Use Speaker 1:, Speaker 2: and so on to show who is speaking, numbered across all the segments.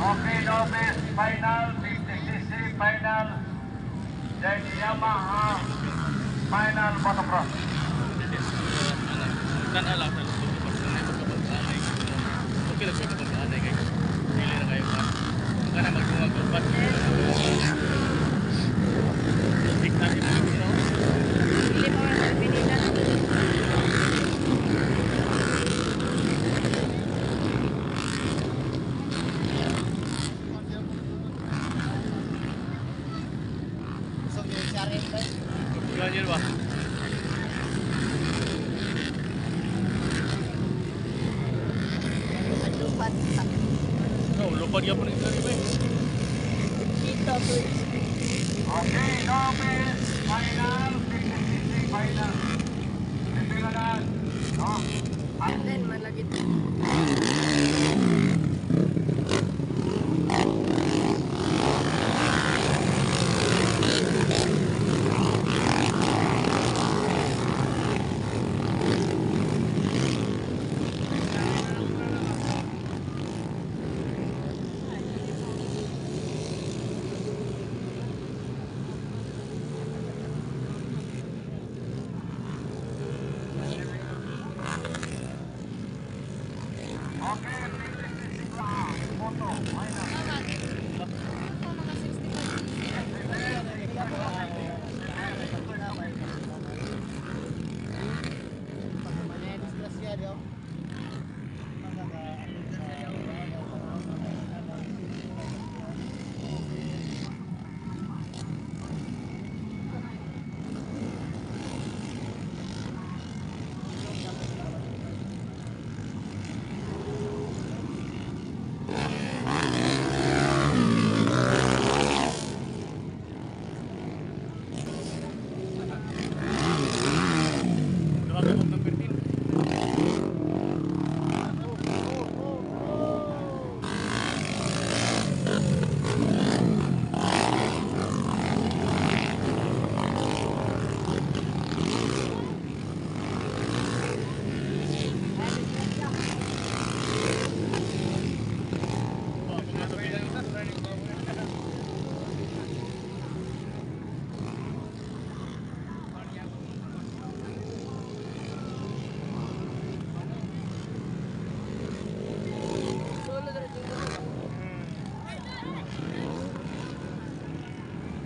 Speaker 1: Okay, novice final, 50 cc final. Then Yamaha final motocross.
Speaker 2: Tan lang sa luto basta na magkapag-anay. Okay lang kapag-anay kay dili na kayo ka. Kana magdungag upat. Tignan mo no.
Speaker 3: Dili pa man binila.
Speaker 2: Ganyan ba?
Speaker 3: Lupad.
Speaker 2: No, lupad gyapon ang isang iba.
Speaker 3: Dito to.
Speaker 1: Okay, novice final, 50 cc final. Pipila na. No?
Speaker 3: Then man lagi.
Speaker 1: Okay, 50 cc class. Moto, final.
Speaker 3: Mga 65.
Speaker 2: Duha ka kog number 10. Oh, mga tubigan isa.
Speaker 3: Solo dito.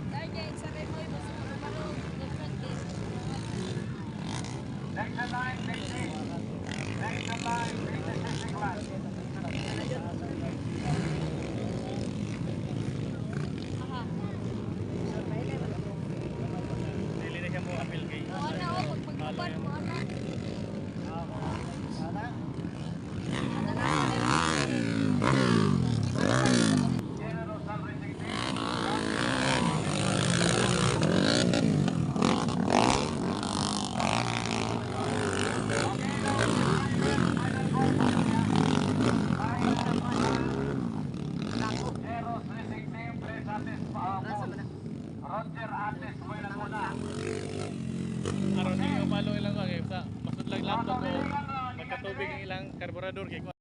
Speaker 3: Dahil sabi mo iba sa mga barong different din.
Speaker 1: Next in line, 50. Next in line, 50 cc class.
Speaker 3: Aha.
Speaker 2: Dili na siya mo apil kay.
Speaker 3: Mo na oh, pag paglupad mo na. Ana na.
Speaker 1: General San Racing Team. Okay, now, final go. Final, final. Eros Racing Team, Prince Atis, Roger Atis, Buenaguna.
Speaker 2: Aron di ka palo ilang kay sa masudlag laptop ko. Magkatubig ang ilang karburador kay.